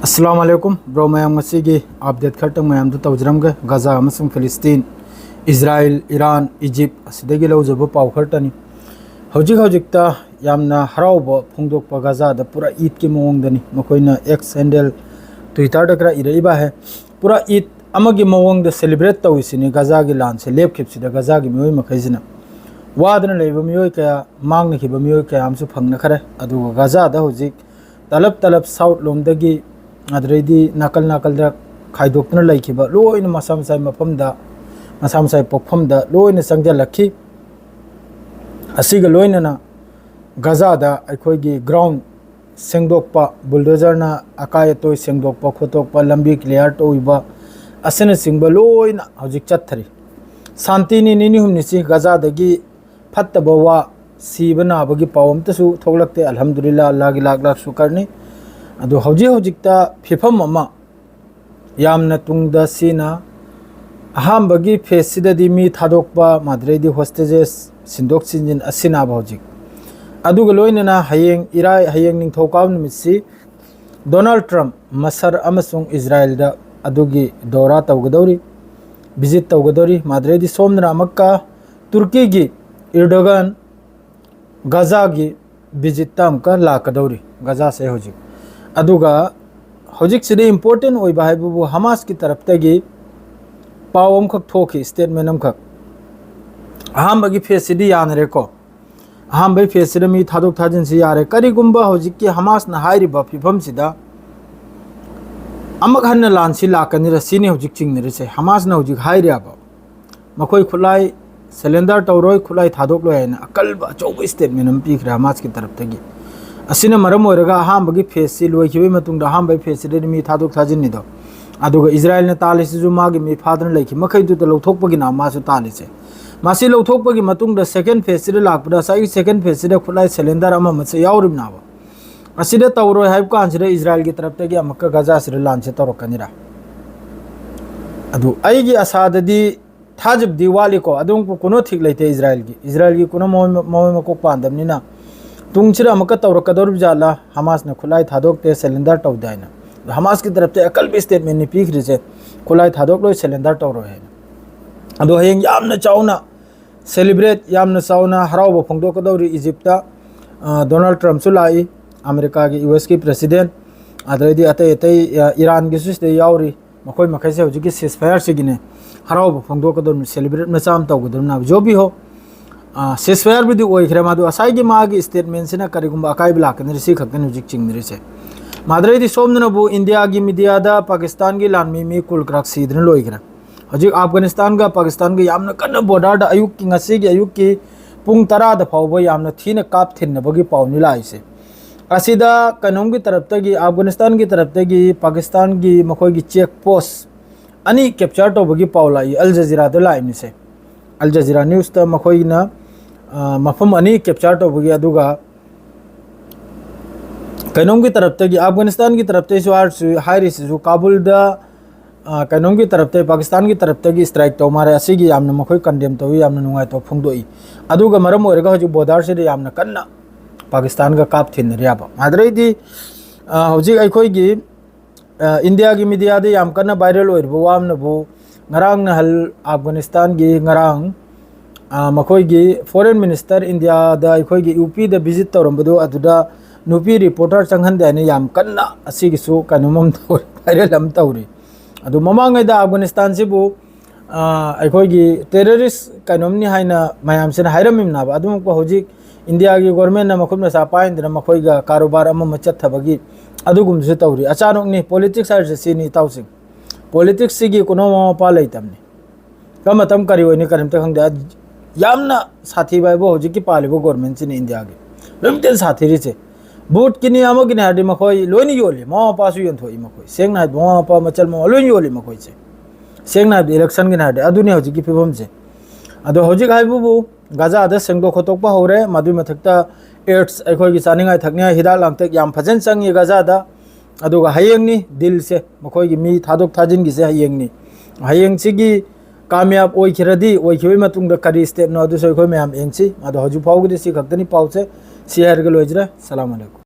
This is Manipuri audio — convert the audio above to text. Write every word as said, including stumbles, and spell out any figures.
ꯑꯁꯂꯥꯝ ꯑꯂꯩꯀꯨꯝ꯫ ꯕ꯭ꯔꯣ ꯃꯌꯥꯝ, ꯉꯁꯤꯒꯤ ꯑꯞꯗꯦꯠ ꯈꯔꯇꯪ ꯃꯌꯥꯝꯗ ꯇꯧꯖꯔꯝꯒꯦ꯫ ꯒꯖꯥ ꯑꯃꯁꯨꯡ ꯐꯤꯂꯤꯁꯇꯤꯟ, ꯏꯖꯔꯥꯏꯜ, ꯏꯔꯥꯟ, ꯏꯖꯤꯞ, ꯑꯁꯤꯗꯒꯤ ꯂꯧꯖꯕ ꯄꯥꯎ ꯈꯔꯇꯅꯤ꯫ ꯍꯧꯖꯤꯛ ꯍꯧꯖꯤꯛꯇ ꯌꯥꯝꯅ ꯍꯔꯥꯎꯕ ꯐꯣꯡꯗꯣꯛꯄ ꯒꯖꯥꯗ ꯄꯨꯔꯥ ꯏꯗꯀꯤ ꯃꯑꯣꯡꯗꯅꯤ꯫ ꯃꯈꯣꯏꯅ ꯑꯦꯛꯁ ꯍꯦꯟꯗꯜ, ꯇ꯭ꯋꯤꯇꯔꯗ ꯈꯔ ꯏꯔꯛꯏꯕ ꯍꯦ꯫ ꯄꯨꯔꯥ ꯏꯗ ꯑꯃꯒꯤ ꯃꯑꯣꯡꯗ ꯁꯦꯂꯦꯕ꯭ꯔꯦꯠ ꯇꯧꯔꯤꯁꯤꯅꯤ꯫ ꯒꯖꯥꯒꯤ ꯂꯥꯟꯁꯦ ꯂꯦꯞꯈꯤꯕꯁꯤꯗ ꯒꯖꯥꯒꯤ ꯃꯤꯑꯣꯏ ꯃꯈꯩꯁꯤꯅ, ꯋꯥꯗꯅ ꯂꯩꯕ ꯃꯤꯑꯣꯏ ꯀꯌꯥ, ꯃꯥꯡꯅꯈꯤꯕ ꯃꯤꯑꯣꯏ ꯀꯌꯥ ꯑꯃꯁꯨ ꯐꯪꯅꯈ꯭ꯔꯦ꯫ ꯑꯗꯨꯒ ꯒꯖꯥꯗ ꯍꯧꯖꯤꯛ ꯇꯂꯞ ꯇꯂꯞ ꯁꯥꯎꯠ ꯂꯣꯝꯗꯒꯤ, ꯑꯗꯨꯗꯩꯗꯤ ꯅꯥꯀꯜ ꯅꯥꯀꯜꯗ ꯈꯥꯏꯗꯣꯛꯇꯨꯅ ꯂꯩꯈꯤꯕ ꯂꯣꯏꯅ ꯃꯁꯥ ꯃꯁꯥꯒꯤ ꯃꯐꯝꯗ, ꯃꯁꯥ ꯃꯁꯥꯒꯤ ꯄꯣꯛꯐꯝꯗ ꯂꯣꯏꯅ ꯆꯪꯁꯤꯜꯂꯛꯈꯤ꯫ ꯑꯁꯤꯒ ꯂꯣꯏꯅꯅ ꯒꯖꯥꯗ ꯑꯩꯈꯣꯏꯒꯤ ꯒ꯭ꯔꯥꯎꯟ ꯁꯦꯡꯗꯣꯛꯄ, ꯕꯨꯜꯗꯣꯖꯔꯅ ꯑꯀꯥꯏ ꯑꯇꯣꯏ ꯁꯦꯡꯗꯣꯛꯄ ꯈꯣꯠꯇꯣꯛꯄ, ꯂꯝꯕꯤ ꯀ꯭ꯂꯤꯌꯥꯔ ꯇꯧꯕ ꯑꯁꯤꯅꯆꯤꯡꯕ ꯂꯣꯏꯅ ꯍꯧꯖꯤꯛ ꯆꯠꯊꯔꯤ꯫ ꯁꯥꯟꯇꯤꯅꯤ ꯅꯤꯅꯤ ꯍꯨꯝꯅꯤꯁꯤ꯫ ꯒꯖꯥꯗꯒꯤ ꯐꯠꯇꯕ ꯋꯥ, ꯁꯤꯕ ꯅꯥꯕꯒꯤ ꯄꯥꯎ ꯑꯝꯇꯁꯨ ꯊꯣꯛꯂꯛꯇꯦ꯫ ꯑꯜꯍꯝꯗꯨꯂꯤꯜꯂꯥ, ꯑꯜꯂꯥꯒꯤ ꯂꯥꯛ ꯂꯥꯛ ꯁꯨꯀꯔꯅꯤ꯫ ꯑꯗꯨ ꯍꯧꯖꯤꯛ ꯍꯧꯖꯤꯛꯇ ꯐꯤꯐꯝ ꯑꯃ ꯌꯥꯝꯅ ꯇꯨꯡꯗ ꯁꯤꯅ ꯑꯍꯥꯟꯕꯒꯤ ꯐꯦꯁꯁꯤꯗꯗꯤ ꯃꯤ ꯊꯥꯗꯣꯛꯄ, ꯃꯗꯨꯗꯩꯗꯤ ꯍꯣꯁꯇꯦꯖꯦꯁ ꯁꯤꯟꯗꯣꯛ ꯁꯤꯟꯖꯤꯟ ꯑꯁꯤꯅꯥꯕ ꯍꯧꯖꯤꯛ꯫ ꯑꯗꯨꯒ ꯂꯣꯏꯅꯅ ꯍꯌꯦꯡ ꯏꯔꯥꯏ, ꯍꯌꯦꯡ ꯅꯤꯡꯊꯧꯀꯥꯕ ꯅꯨꯃꯤꯠꯁꯤ ꯗꯣꯅꯥꯜꯗ ꯇ꯭ꯔꯝꯞ ꯃꯁꯔ ꯑꯃꯁꯨꯡ ꯏꯖꯔꯥꯏꯜꯗ ꯑꯗꯨꯒꯤ ꯗꯧꯔꯥ ꯇꯧꯒꯗꯧꯔꯤ, ꯚꯤꯖꯤꯠ ꯇꯧꯒꯗꯧꯔꯤ꯫ ꯃꯗꯨꯗꯩꯗꯤ ꯁꯣꯝꯗꯅ ꯑꯃꯨꯛꯀ ꯇꯨꯔꯀꯤꯒꯤ ꯏꯔꯗꯣꯒꯥꯟ ꯒꯖꯥꯒꯤ ꯚꯤꯖꯤꯠꯇ ꯑꯃꯨꯛꯀ ꯂꯥꯛꯀꯗꯧꯔꯤ, ꯒꯖꯥꯁꯦ ꯍꯧꯖꯤꯛ꯫ ꯑꯗꯨꯒ ꯍꯧꯖꯤꯛꯁꯤꯗ ꯏꯝꯄꯣꯔꯇꯦꯟ ꯑꯣꯏꯕ ꯍꯥꯏꯕꯕꯨ ꯍꯃꯥꯁꯀꯤ ꯇꯔꯞꯇꯒꯤ ꯄꯥꯎ ꯑꯃꯈꯛ ꯊꯣꯛꯈꯤ, ꯁ꯭ꯇꯦꯠꯃꯦꯟ ꯑꯃꯈꯛ꯫ ꯑꯍꯥꯟꯕꯒꯤ ꯐꯦꯁꯁꯤꯗꯤ ꯌꯥꯅꯔꯦꯀꯣ, ꯑꯍꯥꯟꯕꯒꯤ ꯐꯦꯁꯁꯤꯗ ꯃꯤ ꯊꯥꯗꯣꯛ ꯊꯥꯖꯤꯟꯁꯤ ꯌꯥꯔꯦ꯫ ꯀꯔꯤꯒꯨꯝꯕ ꯍꯧꯖꯤꯛꯀꯤ ꯍꯃꯥꯁꯅ ꯍꯥꯏꯔꯤꯕ ꯐꯤꯕꯝꯁꯤꯗ ꯑꯃꯨꯛ ꯍꯟꯅ ꯂꯥꯟꯁꯤ ꯂꯥꯛꯀꯅꯤꯔ, ꯁꯤꯅꯤ ꯍꯧꯖꯤꯛ ꯆꯤꯡꯅꯔꯤꯁꯦ꯫ ꯍꯃꯥꯁꯅ ꯍꯧꯖꯤꯛ ꯍꯥꯏꯔꯤꯕ ꯃꯈꯣꯏ ꯈꯨꯠꯂꯥꯏ ꯁꯦꯂꯦꯟꯗꯔ ꯇꯧꯔꯣꯏ, ꯈꯨꯠꯂꯥꯏ ꯊꯥꯗꯣꯛꯂꯣꯏ ꯍꯥꯏꯅ ꯑꯀꯜꯕ ꯑꯆꯧꯕ ꯁ꯭ꯇꯦꯠꯃꯦꯟ ꯑꯃ ꯄꯤꯈ꯭ꯔꯦ ꯍꯃꯥꯁꯀꯤ ꯇꯔꯞꯇꯒꯤ꯫ ꯑꯁꯤꯅ ꯃꯔꯝ ꯑꯣꯏꯔꯒ ꯑꯍꯥꯟꯕꯒꯤ ꯐꯦꯁꯁꯤ ꯂꯣꯏꯈꯤꯕꯒꯤ ꯃꯇꯨꯡꯗ, ꯑꯍꯥꯟꯕꯒꯤ ꯐꯦꯁꯁꯤꯗꯗꯤ ꯃꯤ ꯊꯥꯗꯣꯛ ꯊꯥꯖꯤꯟꯅꯤꯗꯣ, ꯑꯗꯨꯒ ꯏꯖꯔꯥꯏꯜꯅ ꯇꯥꯜꯂꯤꯁꯤꯁꯨ ꯃꯥꯒꯤ ꯃꯤ ꯐꯥꯗꯅ ꯂꯩꯈꯤ ꯃꯈꯩꯗꯨꯗ ꯂꯧꯊꯣꯛꯄꯒꯤꯅ ꯃꯥꯁꯨ ꯇꯥꯜꯂꯤꯁꯦ꯫ ꯃꯁꯤ ꯂꯧꯊꯣꯛꯄꯒꯤ ꯃꯇꯨꯡꯗ ꯁꯦꯀꯦꯟ ꯐꯦꯁꯁꯤꯗ ꯂꯥꯛꯄꯗ, ꯉꯁꯥꯏꯒꯤ ꯁꯦꯀꯦꯟ ꯐꯦꯁꯁꯤꯗ ꯈꯨꯠꯂꯥꯏ ꯁꯦꯂꯦꯟꯗꯔ ꯑꯃ ꯑꯃꯁꯦ ꯌꯥꯎꯔꯤꯕꯅꯦꯕ꯫ ꯑꯁꯤꯗ ꯇꯧꯔꯣꯏ ꯍꯥꯏꯕ ꯀꯥꯟꯁꯤꯗ ꯏꯖꯔꯥꯏꯜꯒꯤ ꯇꯔꯞꯇꯒꯤ ꯑꯃꯨꯛꯀ ꯒꯖꯥꯁꯤꯗ ꯂꯥꯟꯁꯦ ꯇꯧꯔꯛꯀꯅꯤꯔꯥ? ꯑꯗꯨ ꯑꯩꯒꯤ ꯑꯁꯥꯗꯗꯤ ꯊꯥꯖꯕꯗꯤ ꯋꯥꯠꯂꯤꯀꯣ꯫ ꯑꯗꯨꯝ ꯀꯨꯅꯣ ꯊꯤꯛ ꯂꯩꯇꯦ ꯏꯖꯔꯥꯏꯜꯒꯤ꯫ ꯏꯖꯔꯥꯏꯜꯒꯤ ꯀꯨꯅꯣ ꯃꯑꯣꯡ, ꯃꯑꯣꯡ ꯃꯀꯣꯛ ꯄꯥꯟꯗꯕꯅꯤꯅ ꯇꯨꯡꯁꯤꯗ ꯑꯃꯨꯛꯀ ꯇꯧꯔꯛꯀꯗꯧꯔꯤꯕ ꯖꯥꯠꯂꯥ? ꯍꯃꯥꯁꯅ ꯈꯨꯠꯂꯥꯏ ꯊꯥꯗꯣꯛꯇꯦ, ꯁꯦꯂꯦꯟꯗꯔ ꯇꯧꯗꯦ ꯍꯥꯏꯅ꯫ ꯍꯃꯥꯁꯀꯤ ꯇꯔꯞꯇ ꯑꯀꯜꯕ statement ꯅꯤ ꯄꯤꯈ꯭ꯔꯤꯁꯦ, ꯈꯨꯠꯂꯥꯏ ꯊꯥꯗꯣꯛꯂꯣꯏ, surrender ꯇꯧꯔꯣꯏ ꯍꯥꯏꯅ꯫ ꯑꯗꯣ ꯍꯌꯦꯡ ꯌꯥꯝꯅ ꯆꯥꯎꯅ celebrate, ꯌꯥꯝꯅ ꯆꯥꯎꯅ ꯍꯔꯥꯎꯕ ꯐꯣꯡꯗꯣꯛꯀꯗꯧꯔꯤ ꯏꯖꯤꯞꯇ꯫ ꯑ, ꯗꯣꯅꯥꯜꯗ ꯇ꯭ꯔꯝꯞꯁꯨ ꯂꯥꯛꯏ, ꯑꯃꯦꯔꯤꯀꯥꯒꯤ, ꯌꯨ ꯑꯦꯁꯀꯤ president, ꯑꯗꯩꯗꯤ ꯑꯇꯩ ꯑꯇꯩ, ꯑ, ꯏꯔꯥꯟꯒꯤꯁꯨ ꯁꯤꯗ ꯌꯥꯎꯔꯤ꯫ ꯃꯈꯣꯏ ꯃꯈꯩꯁꯦ ꯍꯧꯖꯤꯛꯀꯤ ceasefire ꯁꯤꯒꯤꯅꯦ ꯍꯔꯥꯎꯕ ꯐꯣꯡꯗꯣꯛꯀꯗꯧꯔꯤꯕꯅꯤ, celebrate ꯃꯆꯥ ꯑꯃ ꯇꯧꯒꯗꯧꯔꯤꯕꯅꯤ꯫ ꯖꯣꯕꯤ ꯍꯣ, ꯑ, ceasefire ꯕꯨꯗꯤ ꯑꯣꯏꯈ꯭ꯔꯦ, ꯃꯗꯨ ꯉꯁꯥꯏꯒꯤ ꯃꯥꯒꯤ statement ꯁꯤꯅ ꯀꯔꯤꯒꯨꯝꯕ ꯑꯀꯥꯏꯕ ꯂꯥꯛꯀꯅꯤ, ꯁꯤ ꯈꯛꯇꯅꯤ ꯍꯧꯖꯤꯛ ꯆꯤꯡꯅꯔꯤꯁꯦ꯫ ꯃꯥꯗ꯭ꯔꯩꯗꯤ ꯁꯣꯝꯗꯅꯕꯨ ꯏꯟꯗꯤꯌꯥꯒꯤ media ꯗ ꯄꯥꯀꯤꯁꯇꯥꯟꯒꯤ ꯂꯥꯟꯃꯤ ꯃꯤ ꯀꯨꯜ ꯀ꯭ꯔꯥꯛ ꯁꯤꯗꯅ ꯂꯣꯏꯈ꯭ꯔꯦ꯫ ꯍꯧꯖꯤꯛ ꯑꯐꯒꯥꯅꯤꯁꯇꯥꯟꯒ ꯄꯥꯀꯤꯁꯇꯥꯟꯒ ꯌꯥꯝꯅ ꯀꯟꯅ border ꯗ ꯑꯌꯨꯛꯀꯤ, ꯉꯁꯤꯒꯤ ꯑꯌꯨꯛꯀꯤ ꯄꯨꯡ ꯇꯔꯥꯗ ꯐꯥꯎꯕ ꯌꯥꯝꯅ ꯊꯤꯅ ꯀꯥꯞ ꯊꯤꯟꯅꯕꯒꯤ ꯄꯥꯎꯅꯤ ꯂꯥꯛꯏꯁꯦ꯫ ꯑꯁꯤꯗ ꯀꯩꯅꯣꯝꯒꯤ ꯇꯔꯞꯇꯒꯤ, ꯑꯐꯒꯥꯅꯤꯁꯇꯥꯟꯒꯤ ꯇꯔꯞꯇꯒꯤ ꯄꯥꯀꯤꯁꯇꯥꯟꯒꯤ ꯃꯈꯣꯏꯒꯤ check post ꯑꯅꯤ capture ꯇꯧꯕꯒꯤ ꯄꯥꯎ ꯂꯥꯛꯏ, ꯑꯜ ꯖꯖꯤꯔꯥꯗ ꯂꯥꯛꯏꯕꯅꯤꯁꯦ꯫ ꯑꯜ ꯖꯖꯤꯔꯥ news ꯇ ꯃꯈꯣꯏꯅ, ꯑ, ꯃꯐꯝ ꯑꯅꯤ capture ꯇꯧꯕꯒꯤ, ꯑꯗꯨꯒ ꯀꯩꯅꯣꯝꯒꯤ ꯇꯔꯞꯇꯒꯤ, ꯑꯐꯒꯥꯅꯤꯁꯇꯥꯟꯒꯤ ꯇꯔꯞꯇꯒꯤꯁꯨ ꯍꯥꯏꯔꯁꯨ, ꯍꯥꯏꯔꯤꯁꯤꯁꯨ ꯀꯥꯕꯨꯜꯗ, ꯑ, ꯀꯩꯅꯣꯝꯒꯤ ꯇꯔꯞꯇꯒꯤ, ꯄꯥꯀꯤꯁꯇꯥꯟꯒꯤ ꯇꯔꯞꯇꯒꯤ strike ꯇꯧ ꯃꯥꯜꯂꯦ꯫ ꯑꯁꯤꯒꯤ ꯌꯥꯝꯅ ꯃꯈꯣꯏ condemn ꯇꯧꯏ, ꯌꯥꯝꯅ ꯅꯨꯡꯉꯥꯏꯇꯕ ꯐꯣꯡꯗꯣꯛꯏ꯫ ꯑꯗꯨꯒ ꯃꯔꯝ ꯑꯣꯏꯔꯒ ꯍꯧꯖꯤꯛ border ꯁꯤꯗ ꯌꯥꯝꯅ ꯀꯟꯅ ꯄꯥꯀꯤꯁꯇꯥꯟꯒ ꯀꯥꯞ ꯊꯤꯟꯅꯔꯤ ꯍꯥꯏꯕ꯫ ꯑꯗꯨꯗꯩꯗꯤ, ꯑ, ꯍꯧꯖꯤꯛ ꯑꯩꯈꯣꯏꯒꯤ, ꯑ, ꯏꯟꯗꯤꯌꯥꯒꯤ media ꯗ ꯌꯥꯝ ꯀꯟꯅ viral ꯑꯣꯏꯔꯤꯕ ꯋꯥ ꯑꯃꯅꯕꯨ, ꯉꯔꯥꯡ ꯅꯍꯥꯟ ꯑꯐꯒꯥꯅꯤꯁꯇꯥꯟꯒꯤ, ꯉꯔꯥꯡ, ꯑ, ꯃꯈꯣꯏꯒꯤ foreign minister ꯏꯟꯗꯤꯌꯥꯗ, ꯑꯩꯈꯣꯏꯒꯤ ꯌꯨ ꯄꯤꯗ visit ꯇꯧꯔꯝꯕꯗꯨ, ꯑꯗꯨꯗ ꯅꯨꯄꯤ reporter ꯆꯪꯍꯟꯗꯦ ꯍꯥꯏꯅ ꯌꯥꯝ ꯀꯟꯅ ꯑꯁꯤꯒꯤꯁꯨ ꯀꯩꯅꯣꯝ ꯑꯃ ꯇꯧꯔꯤ, viral ꯑꯃ ꯇꯧꯔꯤ꯫ ꯑꯗꯨ ꯃꯃꯥꯡꯉꯩꯗ ꯑꯐꯒꯥꯅꯤꯁꯇꯥꯟꯁꯤꯕꯨ, ꯑ, ꯑꯩꯈꯣꯏꯒꯤ terrorist ꯀꯩꯅꯣꯝꯅꯤ ꯍꯥꯏꯅ ꯃꯌꯥꯝꯁꯤꯅ ꯍꯥꯏꯔꯝꯃꯤꯕꯅꯦꯕ꯫ ꯑꯗꯨꯃꯛꯄꯨ ꯍꯧꯖꯤꯛ ꯏꯟꯗꯤꯌꯥꯒꯤ government ꯅ ꯃꯈꯨꯠ ꯃꯁꯥ ꯄꯥꯏꯗꯅ ꯃꯈꯣꯏꯒ ꯀꯔꯕꯥꯔ ꯑꯃ ꯑꯃ ꯆꯠꯊꯕꯒꯤ ꯑꯗꯨꯒꯨꯝꯕꯁꯨ ꯇꯧꯔꯤ꯫ ꯑꯆꯥꯅꯣꯛꯅꯤ, politics ꯍꯥꯏꯔꯤꯁꯦ ꯁꯤꯅꯤ, ꯏꯇꯥꯎꯁꯤꯡ꯫ Politics ꯁꯤꯒꯤ ꯀꯩꯅꯣ ꯃꯃꯥ ꯃꯄꯥ ꯂꯩꯇꯕꯅꯤ꯫ ꯀꯔꯝꯕ ꯃꯇꯝ ꯀꯔꯤ ꯑꯣꯏꯅꯤ ꯀꯔꯤꯝꯇ ꯈꯪꯗꯦ꯫ ꯑ-, ꯌꯥꯝꯅ ꯁꯥꯊꯤꯕ ꯍꯥꯏꯕꯨ ꯍꯧꯖꯤꯛꯀꯤ ꯄꯥꯜꯂꯤꯕ government ꯁꯤꯅꯤ ꯏꯟꯗꯤꯌꯥꯒꯤ꯫ ꯂꯣꯏꯅꯃꯛꯇ ꯁꯥꯊꯤꯔꯤꯁꯦ꯫ Vote ꯀꯤꯅꯤ ꯑꯃꯒꯤꯅꯤ ꯍꯥꯏꯔꯗꯤ ꯃꯈꯣꯏ ꯂꯣꯏꯅ ꯌꯣꯜꯂꯤ꯫ ꯃꯃꯥ ꯃꯄꯥꯁꯨ ꯌꯣꯟꯊꯣꯛꯏ ꯃꯈꯣꯏ꯫ ꯁꯦꯡꯅ ꯍꯥꯏꯕꯗ ꯃꯃꯥ ꯃꯄꯥ, ꯃꯆꯜ ꯃꯃꯥ ꯂꯣꯏꯅ ꯌꯣꯜꯂꯤ ꯃꯈꯣꯏꯁꯦ꯫ ꯁꯦꯡꯅ ꯍꯥꯏꯕꯗ election ꯒꯤꯅꯤ ꯍꯥꯏꯔꯗꯤ ꯑꯗꯨꯅꯤ ꯍꯧꯖꯤꯛꯀꯤ ꯐꯤꯕꯝꯁꯦ꯫ ꯑꯗꯣ ꯍꯧꯖꯤꯛ ꯍꯥꯏꯕꯕꯨ ꯒꯖꯥꯗ ꯁꯦꯡꯗꯣꯛ ꯈꯣꯠꯇꯣꯛꯄ ꯍꯧꯔꯦ꯫ ꯃꯗꯨꯒꯤ ꯃꯊꯛꯇ aids, ꯑꯩꯈꯣꯏꯒꯤ ꯆꯥꯅꯤꯡꯉꯥꯏ ꯊꯛꯅꯤꯡꯉꯥꯏ ꯍꯤꯗꯥꯛ ꯂꯥꯡꯊꯛ ꯌꯥꯝ ꯐꯖꯅ ꯆꯪꯉꯤ ꯒꯖꯥꯗ꯫ ꯑꯗꯨꯒ ꯍꯌꯦꯡꯅꯤ deal ꯁꯦ, ꯃꯈꯣꯏꯒꯤ ꯃꯤ ꯊꯥꯗꯣꯛ ꯊꯥꯖꯤꯟꯒꯤꯁꯦ ꯍꯌꯦꯡꯅꯤ꯫ ꯍꯌꯦꯡꯁꯤꯒꯤ ꯀꯥꯃꯌꯥꯕ ꯑꯣꯏꯈꯤꯔꯗꯤ, ꯑꯣꯏꯈꯤꯕꯒꯤ ꯃꯇꯨꯡꯗ ꯀꯔꯤ step ꯅꯣ ꯑꯗꯨꯁꯨ ꯑꯩꯈꯣꯏ ꯃꯌꯥꯝ ꯌꯦꯡꯁꯤ꯫ ꯑꯗꯣ ꯍꯧꯖꯤꯛ ꯐꯥꯎꯒꯤꯗꯤ ꯁꯤ ꯈꯛꯇꯅꯤ ꯄꯥꯎꯁꯦ꯫ ꯁꯤ ꯍꯥꯏꯔꯒ ꯂꯣꯏꯖꯔꯦ꯫ ꯁꯂꯥꯝ ꯑꯂꯩꯀꯨꯝ꯫